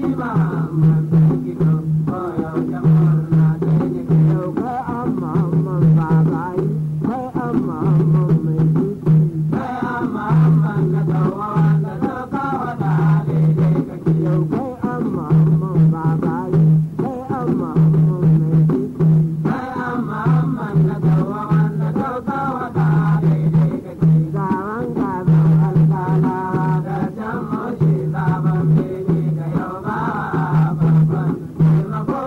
Muhammad dan Gido, koyaushe murna dai nake. Yau kai an Muhammad babayi, kai an Muhammad mai duki. Kai an Muhammad na tawa wanda doka wada daidai kake. Yau kai an Muhammad babayi, kai an Muhammad mai duki. Kai an Muhammad na tawa wanda doka wada daidai kake. Gawan gazan alƙalawa. Da can moshi sabon bene ga yau ba babban taimako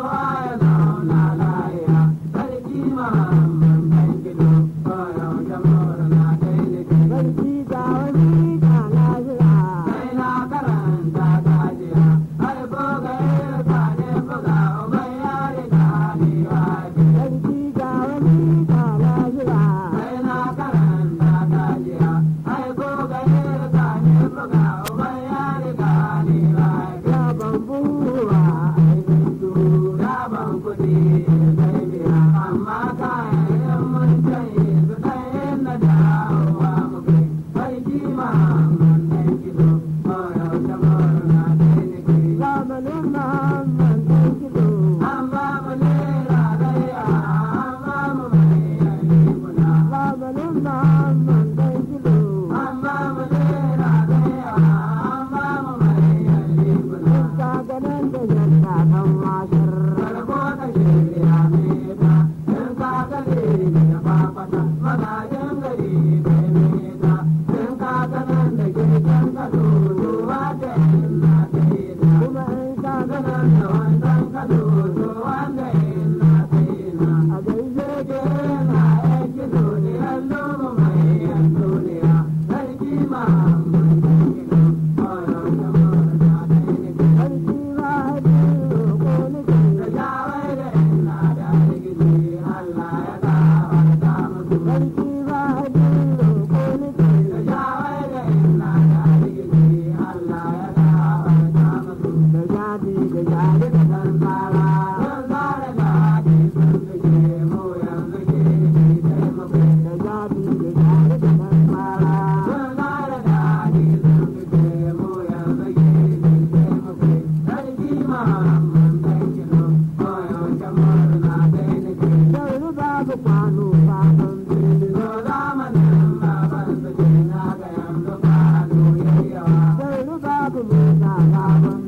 ya zauna lahiya. Sarki Muhammad dan Gido, koyaushe murna dai nake. Sarki ga wasiƙa na jira. Sai na karanta kajiya, har ko ga irka ne buga uban ya riga ni wake. Sarki ga wasiƙa na jira. Sai na karanta kajiya, har ko ga irka ne buga uban ya riga ni wake. Ya bambuwa ainihin duhu. Gaban kuɗi sai biya, amma kayan mun canye su kai na dawowa mu kai. Sarki Muhammad dan Gido, koyaushe murna dai nake. Zamanin Muhammad ɗan Gido. An ba mu naira ɗaya, an ba mu manyan riguna. Zamanin Muhammad ɗan Gido. An ba mu naira ɗaya, an ba mu manyan riguna. Ka ganin da yadda kan washar. Farko ka shirya meta, in ka gane da fafata, magajin gari kai meta. In ka ganin da keken kado, to wata ina kai na. Kuma in ka ganin Ganin da wandan kado, to wanda ina kai na. a gaishe sarki ba hajji roƙo nake. Sarki ba hajji roƙo nake. Da jadi da jadi da ɗan tsara. Da jadi da jadi da ɗan tsara. Yanzu babu kwano baban birni. Yanzu babu mota baban